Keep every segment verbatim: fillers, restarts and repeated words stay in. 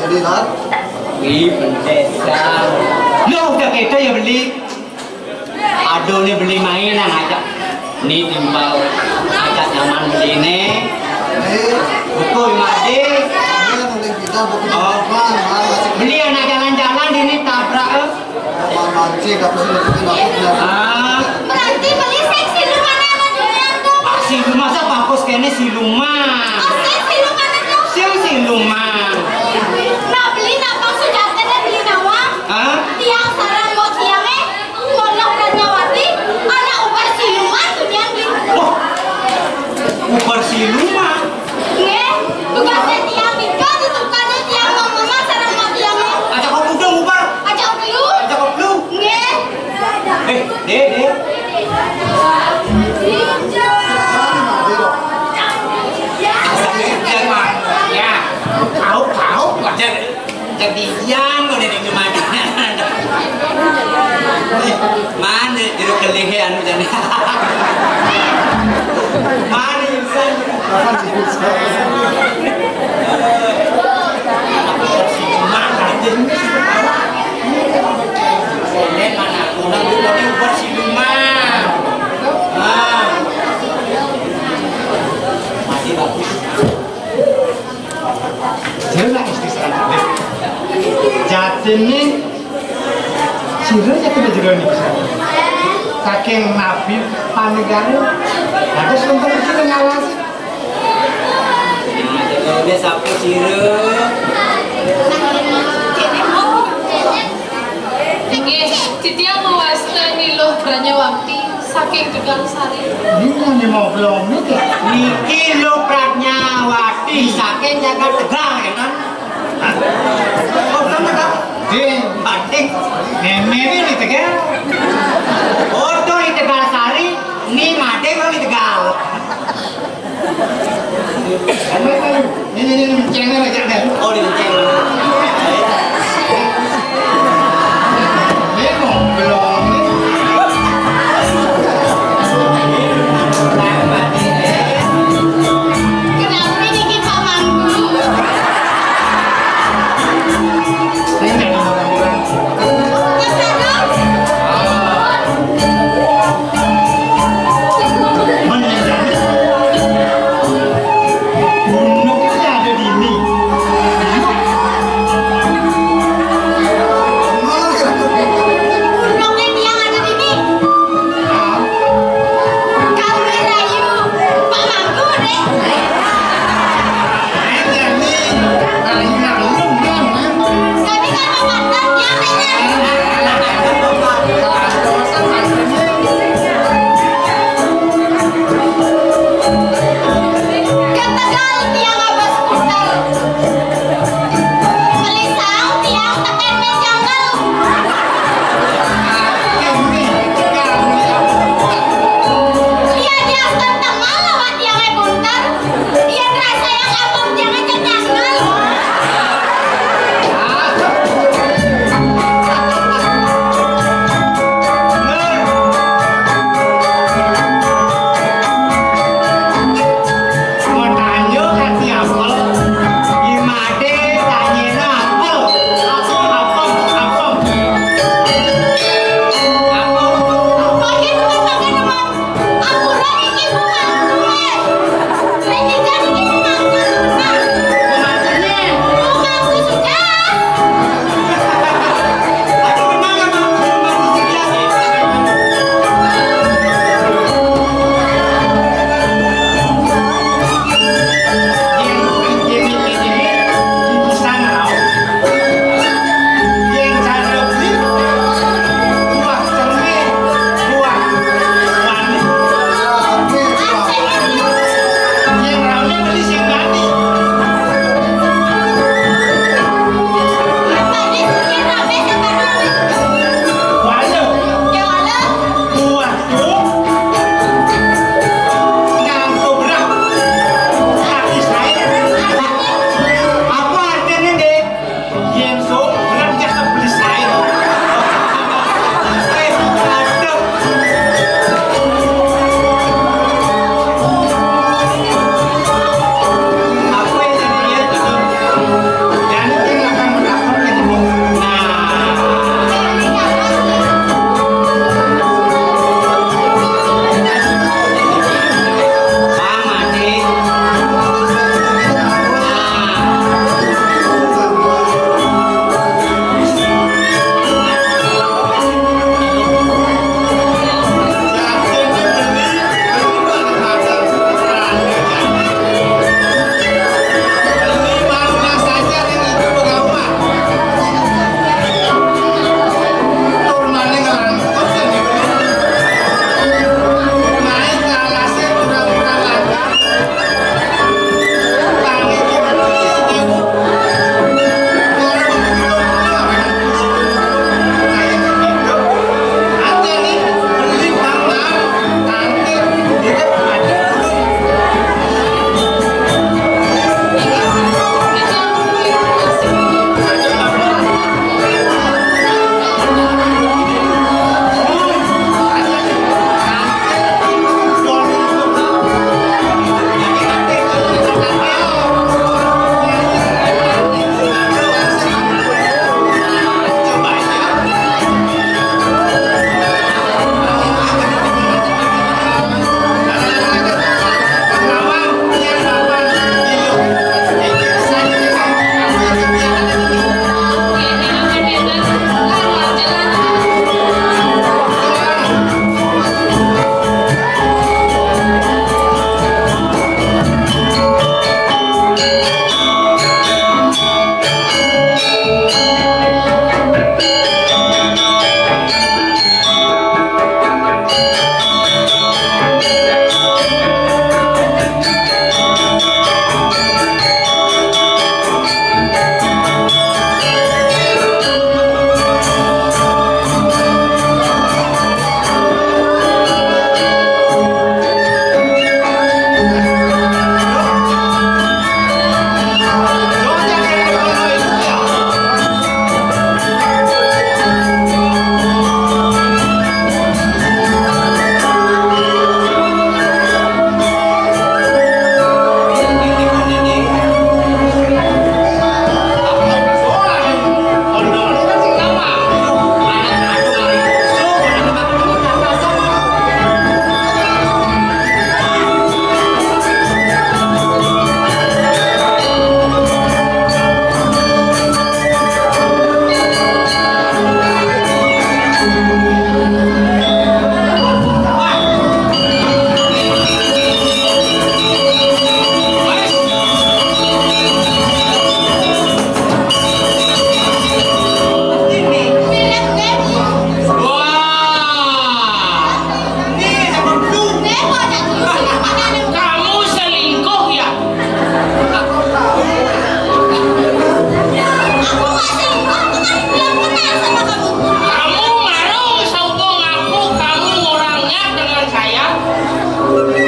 Ih, pendesa. Loh, udah kita ya beli. Aduh, ini beli mainan aja. Ini timbal aja nyaman beli ini. Ini. Buku Imadi. Ini yang paling bisa buku. Oh. Beli anak jalan-jalan ini tabrak, eh. Mancing, tapi sih nutupin aku punya. Ah. Berarti beli seksi lu mana sama dunia tuh? Ah, si lu masa bagus kene si lu mah. Oh, seksi lu mana tuh? Sing si lu mah. Nah, beli napa sujatnya beli nawang? Hah? Tiang sarang mau tiang eh, mau nyawati, anak ubar si lu mah tuh nian beli. Wah, ubar si lu mah. Nggih, tugasé tiyang nika ditutupane tiyang mama sareng mak tiyang. Aja kok mudeng, Ubar. Aja kok belu. Aja kok belu. Nggih. Eh, Dek, Dek. Jangan, ya. Tahu, tahu, wajar. Jadi yang udah di mana? Mana jeruk kelihé anu jane? Mana insan? Mana insan? Mana aja? Mana? Orang itu tadi ubar si Luma. Ah. Mati bagus. Jelas di sana. Jatine sira ya kena jero niki. Saking nabi panegara. Terus untung iki ngalas. Wis apa sira? Nggih, titiang mawasta Ni Luh Pranyawati saking Tegal Sari. Ini yang lima puluh menit ya? Niki Luh Pranyawati saking Jagat Tegal, ya kan? Oh, sama, Kak? Ding. Batik. Meme ini di Tegal. Oto di Tegal Sari, ni mate kalau di Tegal. Ini, ini, ini, cengel aja deh. Oh, di cengel. Ini mau belum. Kenapa niki Pak Mangku? Ini nggak ada orang bilang. Mas Dadang? Mana yang jadi? Gunung itu ada di ini.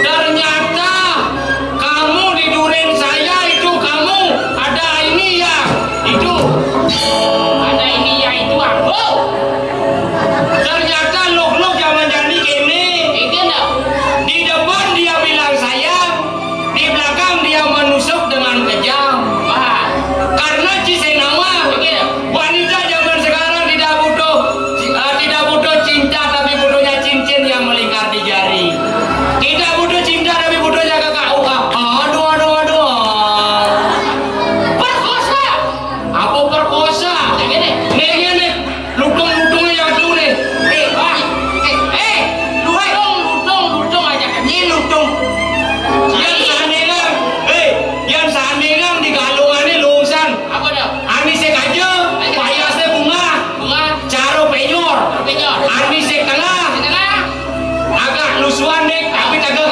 Ternyata kamu di duren saya itu kamu ada ini ya itu. Ada ini ya itu aku. Ternyata lok-lok zaman jani kene. Di depan dia bilang sayang, di belakang dia menusuk dengan kejam. Wah. Karena Cisenawa, wanita zaman sekarang tidak butuh, eh, tidak butuh cinta, tapi butuhnya cincin yang melingkar di jari. Tidak butuh cinta, tapi butuhnya ke K U A. Aduh, aduh, aduh. Perkosa. Apa perkosa? Nih, nih, nih. Lutung-lutung yang tu nih. Eh, ah, eh, eh, lutung, lutung, lutung aja. Ini lutung. Yang seandainya, eh, yang seandainya di galungan ini lurusan. Apa dah? Ani sing kaja, payasnya bunga. Bunga. Cara penyor. Penyor. Ani sing tengah. Sing tengah. Agak lusuan dek, tapi kagak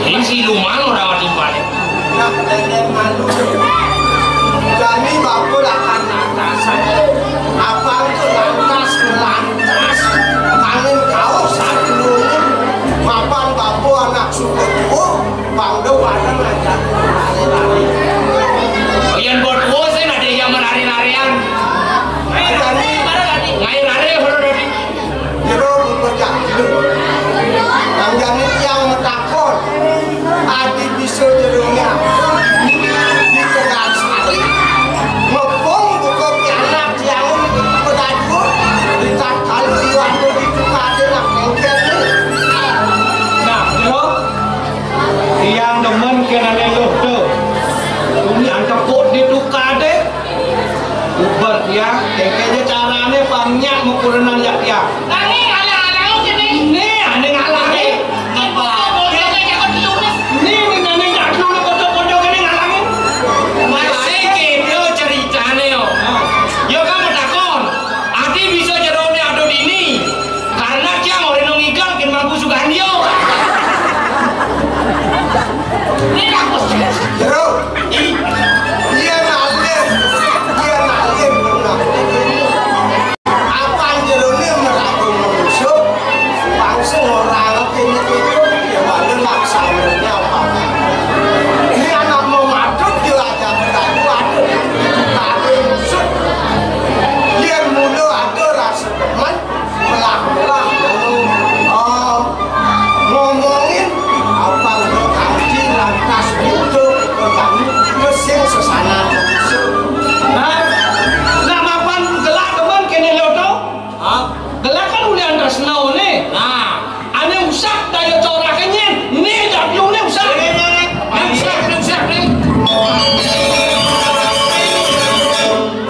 Ini siluman orang mati balik. Nak denden malu. Jani bapa akan lantas. Abang tu lantas, lantas. Angin kau satu. Mapan bapa anak suku tua. Bang do bareng aja. Lari-lari. Yang buat tua sih ada yang menari-larian. Jani. Ngai lari, huru tadi. Jero bebejak dulu. Nang jani tiang metakon, adi bisa jero nyampun di Tegal Sari. Ngepung buka pianak tiang pedadua, di tatkala iwak tu ditukar dia nak lengket ni. Nah, jero tiang demen kenane luh tu. Ini antepuk ditukar deh. Uber dia, teke je carane pang nyak mukuranan jak dia. Nanging alang-alang lu kene. Ni, ane ngalang ni. Kan bocah-bocah ke jangan diunes. Ni, ni, ni, ni, ni, ni, bocah-bocah kene ngalangin. Masih kene ceritane, yo. Yo, kamu takon. Ati bisa jerone ado dini. Karena tiang ora nang igal ken mangku Sugandi. Ini bagus. Jero. Iya nalih. Iya nalih. Apa jerone meragu manusia? Bangsa orang kene itu ya balen laksananya apa? Ini anak mau matut dia aja berlaku ada. Ada musuh. Dia mula ada rasa teman. Melah-melah, oh, ngomongin abang kanti lantas butuh kami mesin sesana. Nah, nak mapan gelak teman kene lo to? Hah? Gelak kan ulian tresno ne. Nah, ane usah daya corake nyen. Ne jak lu ne usah. Ne usah, ne usah, ne.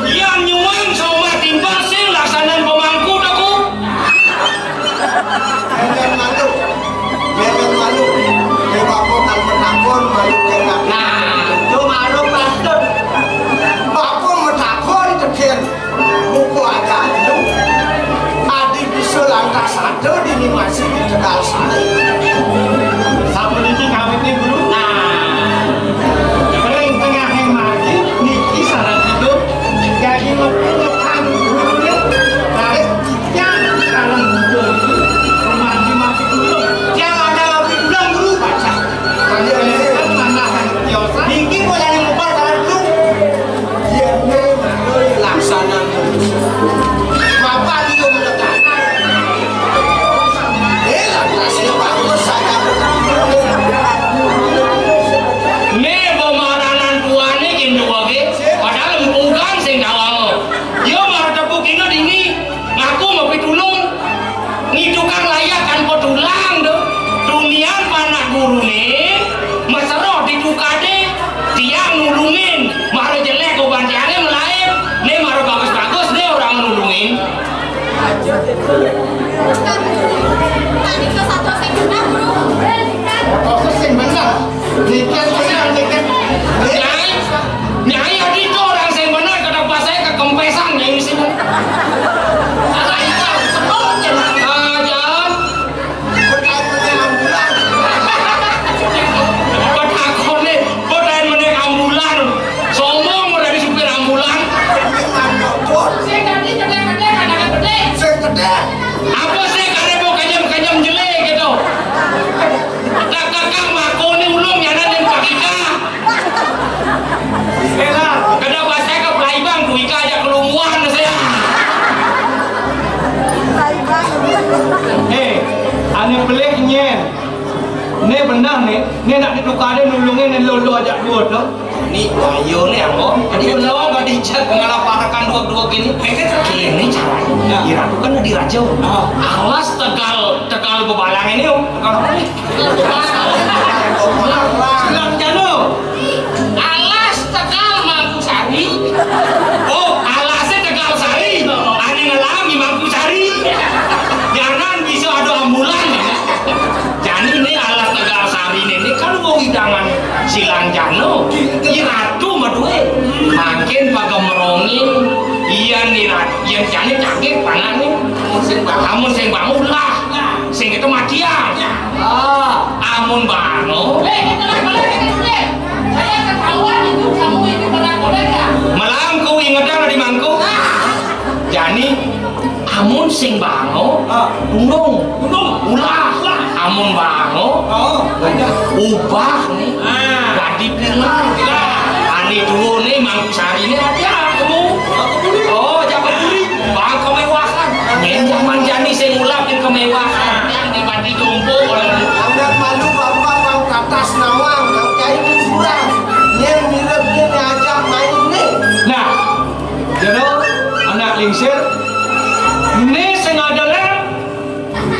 Yang nyuwun somah timpal sing laksanan pemangku teku. Jangan malu. Jangan malu. Dia bapak kan penakon, malu kena. Nah, itu malu pantun. Bapak metakon teken. Buku aja lu. Adi bisa lantas ada di ni masih di Tegal Sari. Sapuniki kawit ni guru. Nah, paling tengah yang mati, niki saran hidup. Jadi meputukan guru ni, tarik titian dalam hidup. Rumah di mati guru. Jangan ada lebih pulang guru baca. Kalian ni kan mana yang tiosan. Niki boleh yang lupa kalau lu. Yén mara ya laksana mapan yo menekan. Eh, lah, rasanya bagus saja. Né pemaranan tuané kén dua ké, padahal empugan sing dawang. Yo mara tepuk ino dini, ngaku mapitulung. Ngitukang layah tanpa tulang to. Tunian panak guruné, mesra ditukadé, tiang nulungin. Mara jelék oban tiangé melaib, né mara bagus-bagus né ora nulungin. Tadi ke satu sing genah, Bro. Bagus sing bener. Dikit bener, dikit. Nyai, nyai adi to orang sing bener, kada pasai kekempesan nyai sing. Ala itu sebut jeneng. Ah, jangan. Berkait meneh ambulan. Petakoné, berkait meneh ambulan. Sombong ora di supir ambulan. Sing tadi gedé-gedé, kadang gedé. Sing gedé. Apa sih karep kok kenyem-kenyem jelé gitu? Kakak makone ulung yana den pakika. Kena, kena bahasa ke Pelaibang, duika aja kelumuan saya. Eh, ane pelih nyen. Né bener né, né nak ditukadé nulungin né lolo ajak dua to. Ni ayo né anggo. Adi bener kadi ijat pengalaparekan dua-dua kini. Kene carane. Nah. Iratu kan adi raja. Ah. Alas tegal, tegal bebalang ini, Om. Tegal apa nih? Selang jano. Alas tegal Mangkusari. Oh, alasé tegal Sari. Ane ngelam di Mangkusari. Jangan bisa ada ambulan. Jani né alas tegal Sari né, né kan wong idangan Silang Jano. Ki Ratu madué. Mangkin pagemerongin, iya ni Ratu, iya jani cangkir panane. Amun sing bangun lah. Sing itu matiang. Ah, Amun bango. Hei, kita balik itu deh. Saya ketahuan itu kamu itu pernah kolega. Malam kau ingetan di mangku. Jani, amun sing bango, ah, undung. Undung. Ulah. Ulah. Amun bango, oh, banyak. Ubah nih. Ah. Dadi pilar. Pilar. Ani tuwo nih, mangku sari nih, aja kamu. Aku beli. Oh, jangan beli. Bang kemewahan. Nyen zaman jani sing ulap ning kemewahan. Yang dipati jompo oleh. Anggap malu bapak bang katas nawang, bang cai murah. Nyen mirip nyen ajak main nih. Nah, jero anak lingsir. Ini sengaja lem.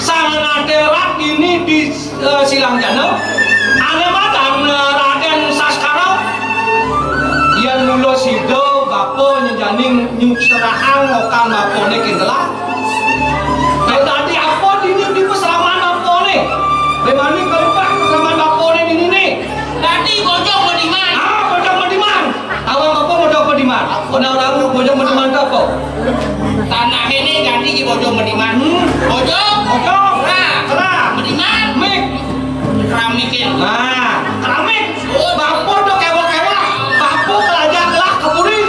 Sangan ate rak ini di, eh, silang jana. Ane matan, eh, Raden Saskara. Yang mula sida bapa nyejaning nyuk serahang okan bapane kintelah. Dadi apa dini di pesraman bapane? Remani kalibah pesraman bapane dini ne. Dadi bojong bediman. Ah, bojong bediman. Awang apa bojong bediman? Ana orang bojong bediman tu apa? Tanah ini ganti di bojong bediman. Hmm. Bojong. Bojong. Nah. Nah. Bediman. Mik. Keramikin. Nah, keramik. Bapa tu kewah-kewah. Bapa kelajak kelah ke puri.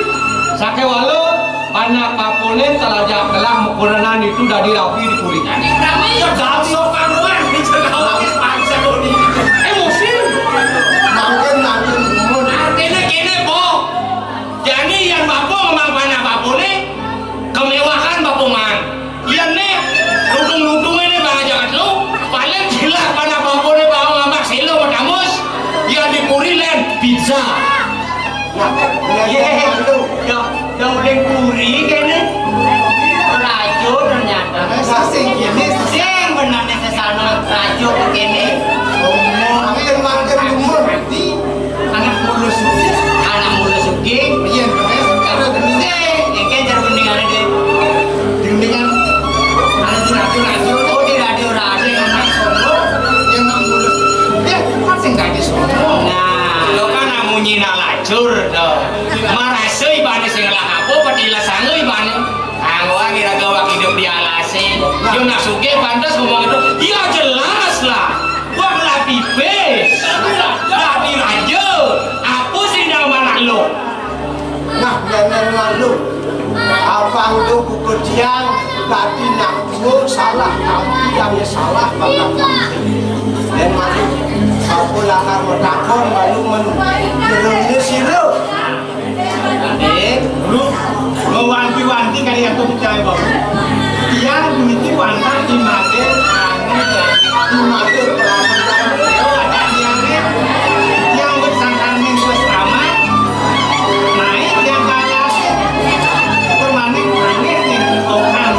Sakewala, anak bapane kelajak kelah mukuranan itu dadi rabi di puri. Dadi rabi. Ya, dadi sokan ruan di Jawa. Paksa kau ni. Emosi. Mangkin nanti umur. Artine kene, Po. Jani yang bapa ngemang anak bapane, kemewahan bapa man. Iya nih, lutung-lutung ini bang aja lu. Paling gila anak bapane bang ngambak selo matamus. Ya di puri len pizza. Iya, iya, iya. Yang, yang uling puri kene. Rajo ternyata. Sasing kene, sasing. Sing bener nih sesana rajo kene. Makin, makin umur. Anak mulus sugih. Anak mulus sugih. Iya, terus cara gending. Sing, iki cara gendingane, Dik. Gendingan. Anak di radio, radio. Oh, di radio, radio. Anak sombong. Yang mulus. Ya, kan sing dadi sombong. Nah, lo kan nak munyi nak lacur, to. Marasa ibane sing ngelah apa, petilas sangu ibane. Anggo agi raga wak hidup di alase. Yo nak sugih pantes ngomong itu. Ya jelas lah. Wong lah pipis. Lah diraja. Apa sih nang manah lo? Nah, nenek lalu. Abang lu kuku tiang tadi nak dua salah, tapi yang salah banget. Dan mari aku lakar metakon baru men jerone sira. Ade, lu mewanti-wanti kali aku percaya, Bang. Tiang puniki wantah di mage anu ya. Di mage perawan. Oh, ada tiang ya. Tiang wis sangkan minggu wis aman. Naik tiang kalas. Permanen naik nih, okan.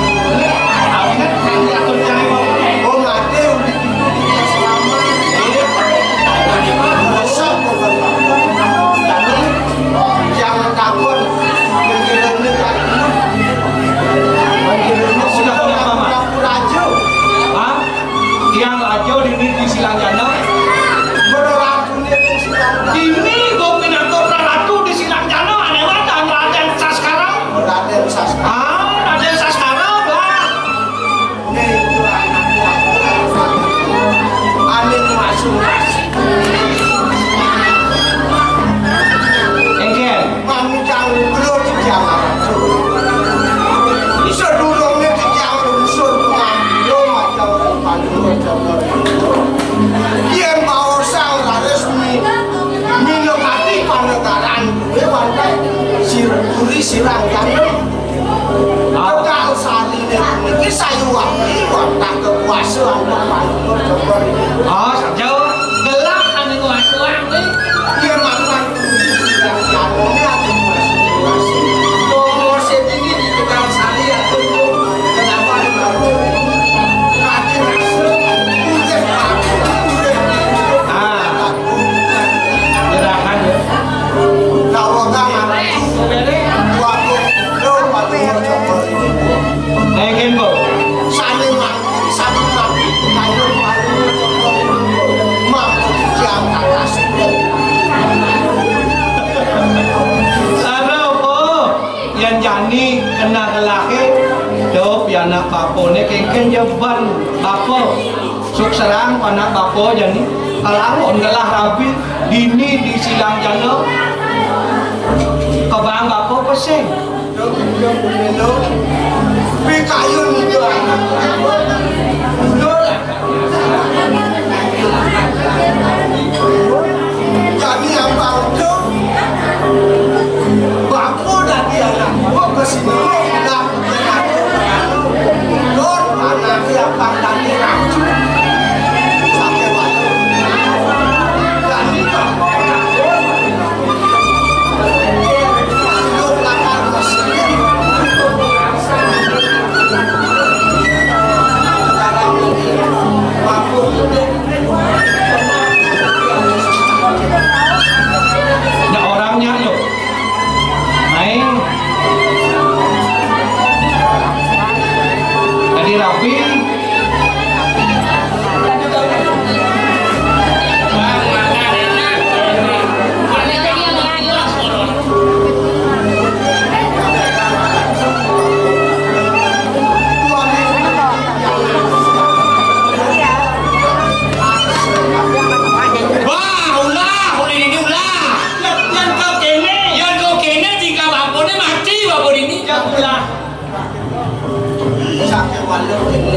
Awinat kan diatur tiang, Bang. Oh, mate udah Jangan takut. Pikirannya tak dulu. Pikirannya sudah, sudah, sudah, sudah. Hah? Tiang raja dini di Silanjana. Berlakunya di Silanjana. Dini gua pinangka praratu di Silanjana, aneh banget, Raden Saskara. Raden Saskara. Ah, Raden Saskara, Bang. Ane masuk. Engken. Mami jangan belum dijawab. Sedurungnya dijawab unsur pengambil macam paling. Yen baosang laris mi-, minekati panegaran kuwe wantah sir-, puri sirang kandung. Tegal sarine puniki sayuwakti wantah kekuasaan paling jembar. Oh, saja. Gelak ane kuasa kuwi. Yen makan puri sirang kandung ati kuasa. Nomor setinggi di Tegal Sari ya. Kenapa di Batu? Kaki rasa. Putih. Ah. Nyerahan ya. Kawakan anak. Waduh, lo paling cocok. Naikin, Bu. Saling mati, saling mati. Kayu paling cocok. Mampu diangkat nasib. Ada apa? Yan jani kena gelahe, do pianak bapane kengken jeban bapa. Sukserang panak bapa jani. Lamun gelah rabi dini di silang jana, kebang bapa pesing. Pikayun itu anak. Jani abang tu, bapa dadi anak buah ke sini. Nah, orangnya yuk. Main. Tadi rapi. Wah, ulah, ulin ini ulah. Yan kau kene. Yan kau kene, jika bapune mati, bapune ini. Yan ulah. Sakit walau kene.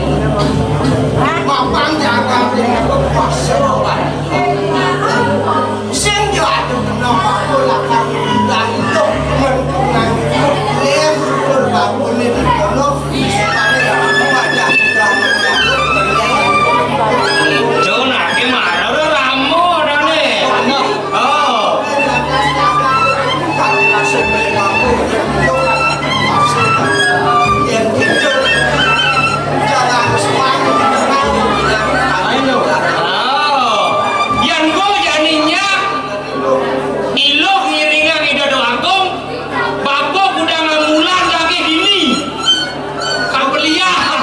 Mapang jaga kene, kuasa orang. Sing yo atuh kena bakul akan udah itu mentungan. Lem ukur bakul ini kono. Cun, aki marah udah lama udah nih. Oh. Oh. Yan go janinya. Iluh ngiringang Ida Doangkung, bapa kuda ngamulan lagi dini. Kapelian.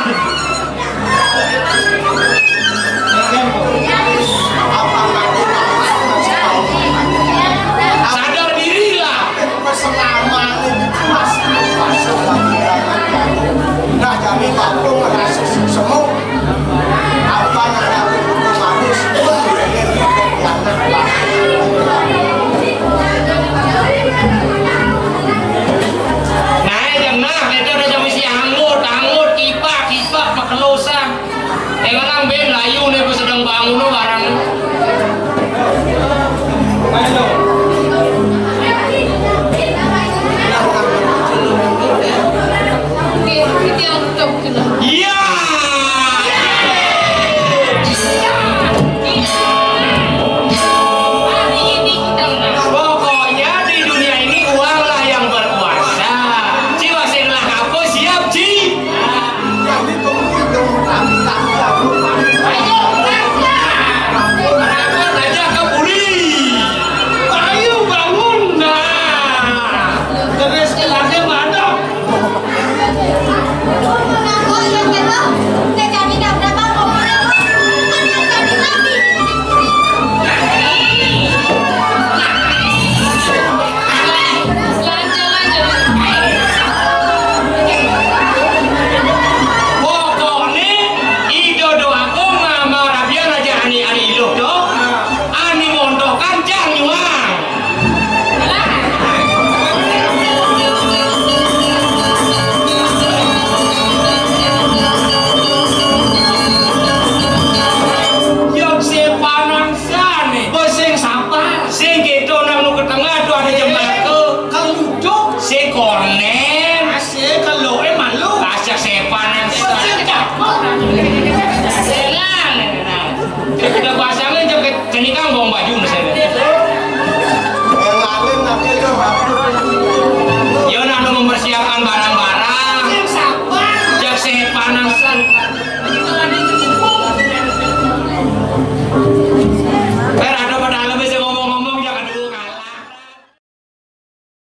Sadar dirilah. Nah, jadi bapa ngerasa semua. Nah, jam nah, kita udah jam isi anggut, anggut, kipak, kipak, pakelosan. Tengah nang ben layu nih, pas sedang bangun barang. Iya. Pokoknya di dunia ini uanglah yang berkuasa. Ci masih ngelah apa siap, Ci? Ayo, aja ke puri. Ayo bangun, nah. Terus kelasnya mana? Pokokne, Ida Doangkung ngamarabian aja ani, ani iluh do, ani montokan jang nyuang. Yog sepanang sane. Bos sing sapa? Sing keto nang nu ketengah tu ada jembaka. Keluduk. Sing kornen. Asik keloke malu. Asik sepanang sane. Bos sing cakep. Senang. Kita pasangnya jepit cenikang bawang baju misalnya. Yo, nang mempersiapkan barang-barang. Jak sepanang sane.